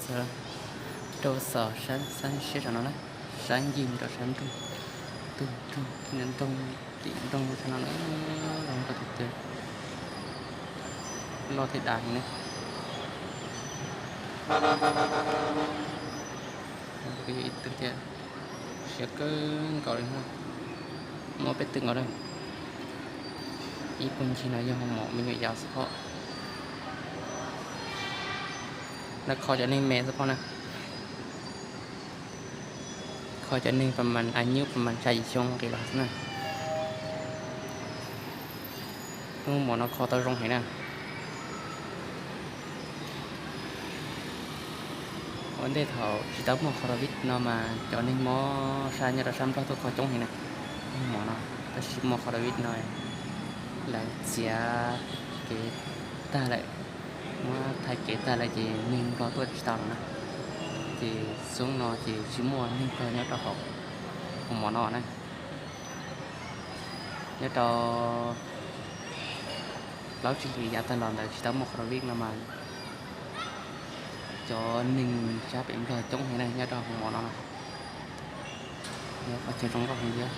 Rau xom sab, sab siab rau no na, sab ncig rau sab nroog, tus nroog, nroog, tim nroog sab no na, zoo nkauj tiag tiag. Loj thiab dav heev na. Ib tug thiab, siab kawg nkaus li na. Muaj peb tug nkaus na. Ib puag ncig no yog hoo mom me nyuam yaus xwb phom. Lawv kho cov neeg me xwb phom na. Kho cov neeg pas mas a nyuj pas mas xya yim xyoo nqis los xwb na. Lub mom no kho tau zoo heev na. Ua ntej thaum tsis tau muaj COVID no mas cov neeg mob sab nyob rau sab Nplog tuaj kho coob heev na. Lub mom no, tab sis muaj COVID no lawv txiav kev tag lawm, muab thaij kev tag lawm ces neeg Nplog tuaj tsis tau lawm na. Ces xub no ces tsis muaj neeg Nplog nyob rau hauv hoo mom no na. Nyob rau plaub tsib hlis yav tag los ntawd tsis tau muaj COVID no mas cov neeg sab pem Nplog coob heev na nyob rau hoo mom no na. Qhov chaw zoo nkauj heev thiab.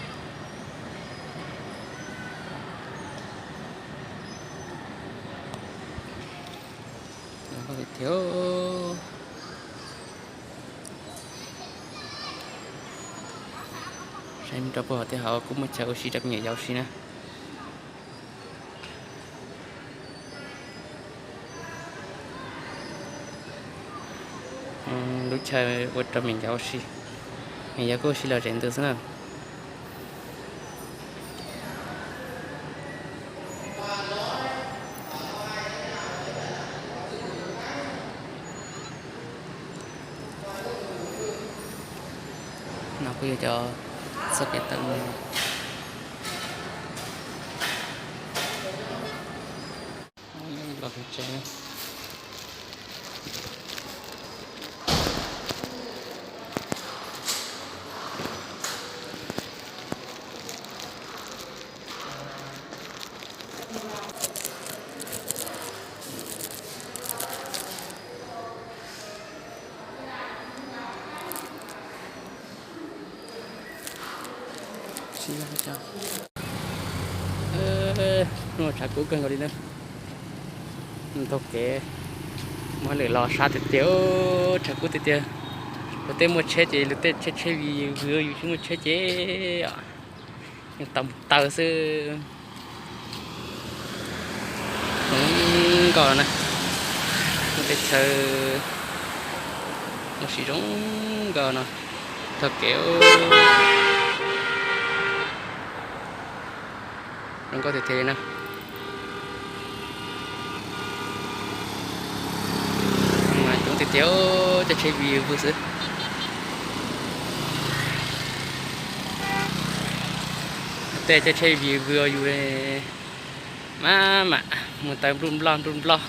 Saib rau puag hauv tej hauv kuj muaj chaw ua si rau me nyuam yaus ua si na. Lub chaw ua rau me nyuam yaus ua si, me nyuam yaus kuj ua si los zem ntws xwb na. No kuj yog cov txoj kev tawm mus los hauv tsev. Hnub no tshav kub kawg nkaus li na. Taug kev muab lwm los sab tiag tiag, tshav kub tiag tiag. Luag tej muaj tsheb ces luag tej tsheb tsheb vwm vwm, yus tsis muaj tsheb ces yeej tau mus taw xwb. Zoo nkauj na, muaj tej chaw ua si zoo nkauj no, taug kev zoo nkauj tiag tiag li na. Mas coob tiag tiag, cov tsheb vwm vwm xwb. Tej cov tsheb vwm vwm yus maj mam mus taw npluj nploj npluj nploj.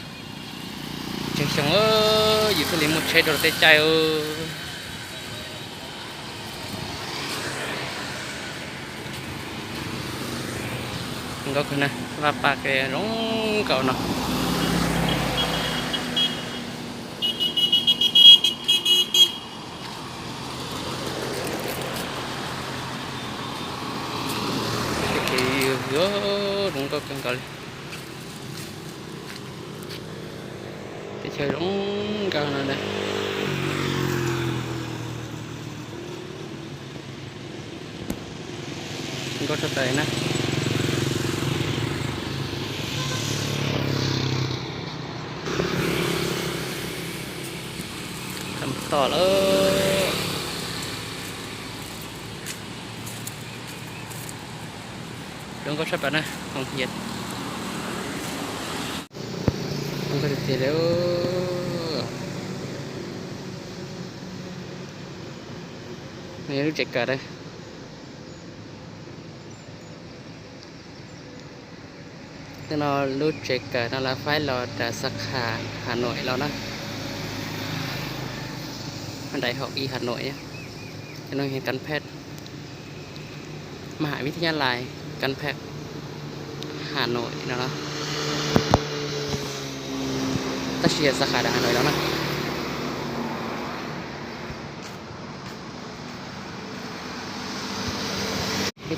Tsawg xyoo yus thiaj li muaj tsheb rau tej caij. Zoo nkauj kawg na, vaj paj kev zoo nkauj no. Kev zoo nkauj kawg nkaus li. Teb chaws zoo nkauj no na. Nkauj tshaj plaws na. Tau tom lawm. Zoo nkauj tshaj plaws na, hoo hias. Zoo nkauj tiag tiag li. Nws yog lub tsev kawm na. Ntawm no lub tsev kawm no lawv faib los rau xa kha Hà Nội los na. Đại học Y Hà Nội, no yog Cần Thơ, mhai vib thib nyab lais Cần Thơ, Hà Nội no, tab sis yog xa kha Hà Nội los na.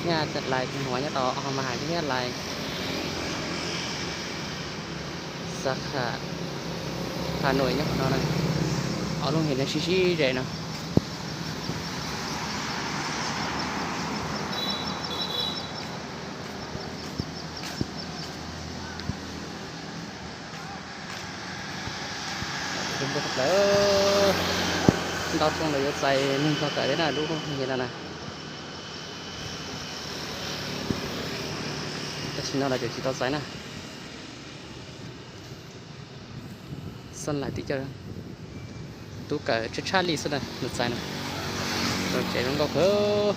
Thiab Lais Thanh Hóa nyob tod, ho Maj Has thiab Lais Sakha Hà Nội nyob qhov no na. Ob lub hlis no sib sib ze no. Ntau xyoo lawv yuav txais neeg txog kawm thiab na lub hlis no na. Tam sim no lawv tseem tsis tau txais na. Xab Lais tib co tub kawm tshaj tshaj li xwb na, mus txais na. Rau tsev zoo nkauj kawg.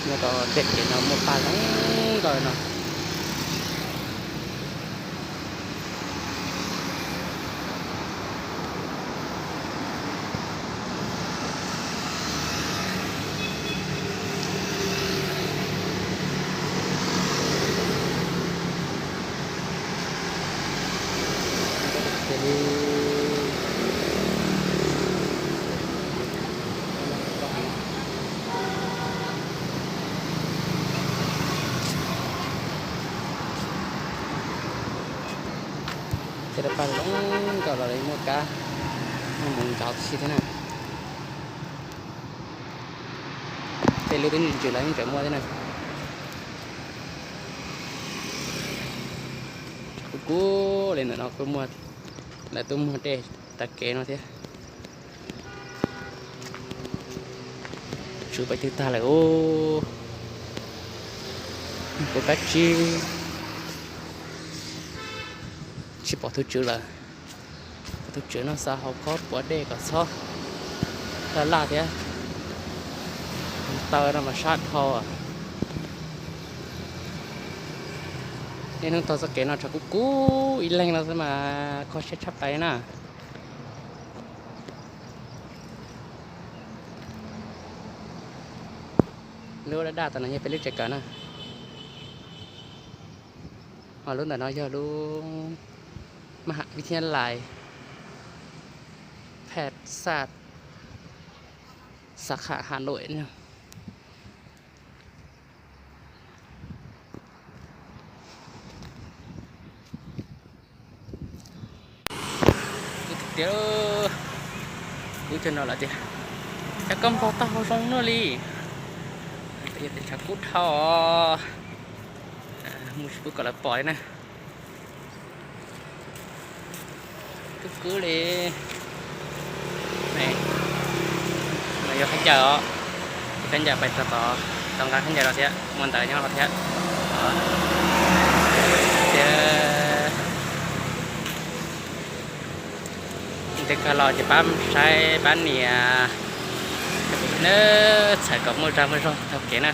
Nyob rau tej kev no muaj paj zoo nkauj no. Tej lub paj zoo nkauj los muaj kab, muaj mus ntsauv tib si thiab na. Tej lub twb ntsws los yeej tseem muaj thiab na. Kub kub li ntawm no kuj muaj, lawv twb muag dej tav kev no thiab. Tswv pais twg tag lawm ub. Kuv kab tsib, tsis pom tus tswv lawm. Tus tswv no xav hauv khob puav dej kom txhob laj laj thiab. Taw no mas sab dhau. Niaj hnub taug txoj kev no tshav kub kub ib leeg no xwb mas kho siab tshaj plaws na. Lub daj daj tom no yog peb lub tsev kawm na. Ho lub ntawm no yog lub maj has vib thib lais Phej Xaj Xav Kham Has Nuam no. Tias kuv cov no lawm tias, cas koj npog tau hau zoo no li. Yog tias tshav kub dhau, mus tsis pub kom lawv pom li na. Kub kub li. No yog khaub ncaws os, khaub ncaws pais txog tod, tau nqa khaub ncaws los thiab, muaj ntawv nyob los thiab. Tias ntev kawg los ces pab saib pab nias, txhawm kom muaj zog muaj zog taug kev na.